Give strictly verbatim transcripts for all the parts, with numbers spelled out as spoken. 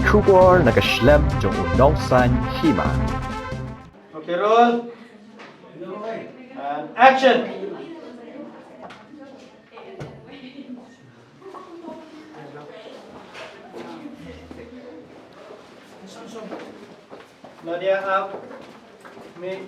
Khubor na ka shlem jong u nongsan hima. Okay, roll. And action. Nadia, up. Me.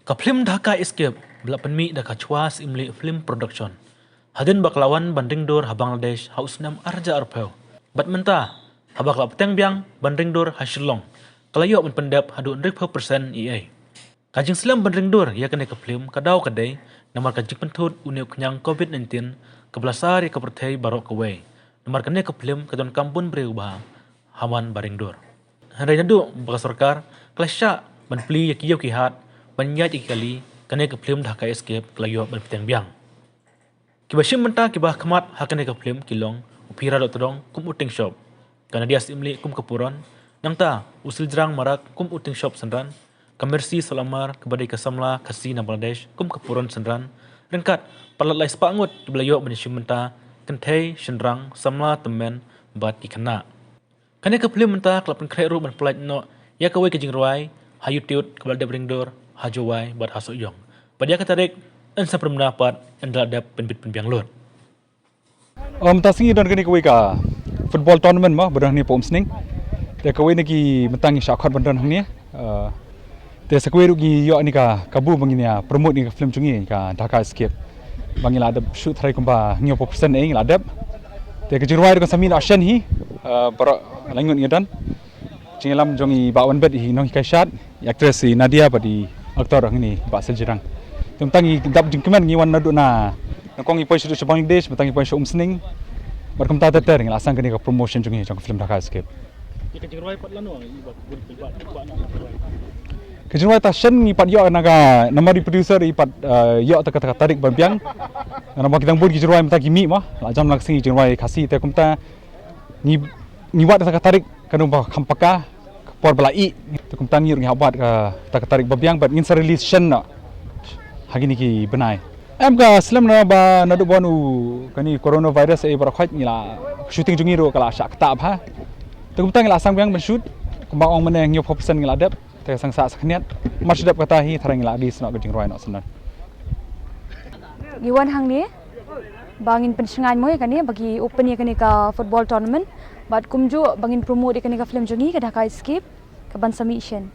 Ka phlim Dhaka Escape ba la pynmih da ka Chwa Syiemlieh Film Production, hadien ba ka la wan ban ring dur ha Bangladesh ha u snem ar hajar arphew. Bad mynta, haba ka la bteng biang ban ring dur ha Shillong, ka la ïoh ban pyndep haduh hynriewphew percent ei ei. Ka jingslem ban ring dur ïa kane ka phlim ka daw ka dei namar ka jingpynthut u nongkñia Covid nineteen kaba la sar ïa ka pyrthei baroh kawei. Namar kane ka phlim ka donkam bun briew bha ha man ba ring dur. Hynrei naduh ba ka sorkar ka la shah ban plie ïa ki ïew ki hat ban ïaid ïa ki kali, kane ka phlim Dhaka Escape ka la ïoh ban bteng biang. Kiba shim bynta kiba khmat ha kane ka phlim ki long u Phiradohtdong kum u Tingshop, ka Nadia Syiemlieh kum ka Puron, nangta u Siljrang Marak kum u Tingshop synran, ka Mercy Solamar kaba dei ka samla Khasi na Bangladesh kum ka Puron synran, ryngkat palat lai spah ngut kiba la ïoh ban shim bynta kynthei, shynrang, samla, tymmen bad ki khynnah. Kane ka phlim mynta ka la pynkhreh ruh ban pyllait noh ïa kawei ka jingrwai ha YouTube kaba la dep ring dur ha Jowai bad ha Sohiong. Bad ïa ka tarik yn sa pynbna pat ynda la dep pynbit pynbiang lut. Ym, mynta sngi don kane kawei ka football tournament mo ba don hangne Umsning. Te kawei na ki mynta ngi shah khot ban don hangne. Eh, Te sa kawei ruh ngi ïoh kane ka kabu ba ngin ïa promote kane ka film jong ngi ka Dhaka Escape. Ba ngi la dep shoot tharai kumba hynñiewphew percent eh ngi la dep. Te ka jingrwai ruh kan sa mih noh shen hi, eh, baroh laingut ngi don. Jingïalam jong i Bah Wanbet, i nonghikai shad, i actress i Nadia bad i actor ngi i Bah Siljrang. Te mynta ngi dap jingkmen ngi wan naduh na, na kong ngi poi sha Bangladesh, mynta ngi poi sha Umsning. Bad kumta ter ter ngi la sdang kane ka promotion jong ngi jong ka film Dhaka Escape. Ïa ka jingrwai pat lano i ba bun ba ba na ka jingrwai. Ka jingrwai ta shen ngi pat ïoh na ka, namar i producer i pat, eh, ïoh ta ka, ta ka tarik ban biang. Namar ki dang bun ki jingrwai mynta ki mih mo. La jan la ka sngi jingrwai Khasi te kumta ngi, ngi wad ta ka tarik kano ba kham paka, ka por ba la ih. Te kumta ngi ruh ngi hap wad ka, ta ka tarik ba biang bad ngin sa release shen noh ha kine ki bnai. Em, ka slem na ba naduh ba wan u kane coronavirus eh baroh khoit ngi la, shooting jong ngi ruh ka la shah ktah bha. Te kumta ngi la sdang biang ban shoot, kumba ong mynne hynñiewphew percent ngi la dep, te sdang sah sa khyndiat. Mar shu dep kata hi tharai ngi la release noh ka jingrwai noh shen. Ngi wan hangne ba ngin pynshngaiñ mo ïa kane ba ki open ïa kane ka football tournament bad kumjuh ba ngin promote ïa kane ka film jong ngi ka Dhaka Escape kaban sa mih shen.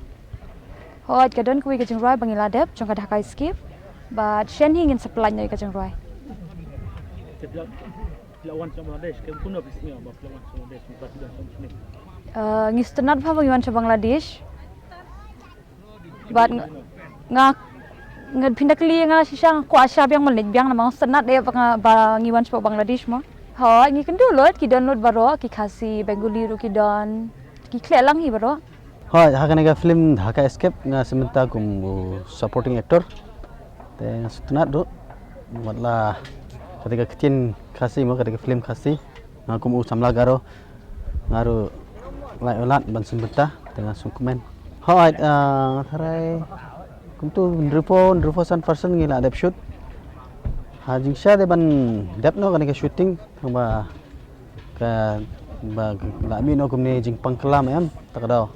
Hooid, ka don kawei ka jingrwai ba ngi la dep jong ka Dhaka Escape bad shen hi ngin sa pyllait noh ïa ka jingrwai. Phi la wan sha Bangladesh, kum kumno phi sngewbha ba phi la wan sha Bangladesh, ba phi la wan sha Bangladesh? Eh, ngi sngewtynnat bha ba ngi wan sha Bangladesh. Bad nga, nga, nga pynda kylli nga shisha nga kwah sha biang ban leit biang namar nga sngewtynnat eh ba nga, ba ngi wan sha Bangladesh mo. Hooid, ngi kynduh lut, ki don lut baroh, ki Khasi, Bengali ruh ki don, ki khleh lang hi baroh. Hooid, ha kane ka film Dhaka Escape nga sngewbha kum u supporting actor. Te nga sngewtynnat ruh. Wat la kata ka ktien Khasi mo, kata ka film Khasi. Nga kum u samla Garo. Nga ruh la ïoh lad ban sngewbha, te nga sngewkmen. Hooid, ah, tharai kumto hynriewphew, hynriewphew san percent ngi la dep shoot. Ha jingshisha dei ban dep noh kane ka shooting, tang ba ka, ba la mih noh kumne jingpang klam em, ta ka daw.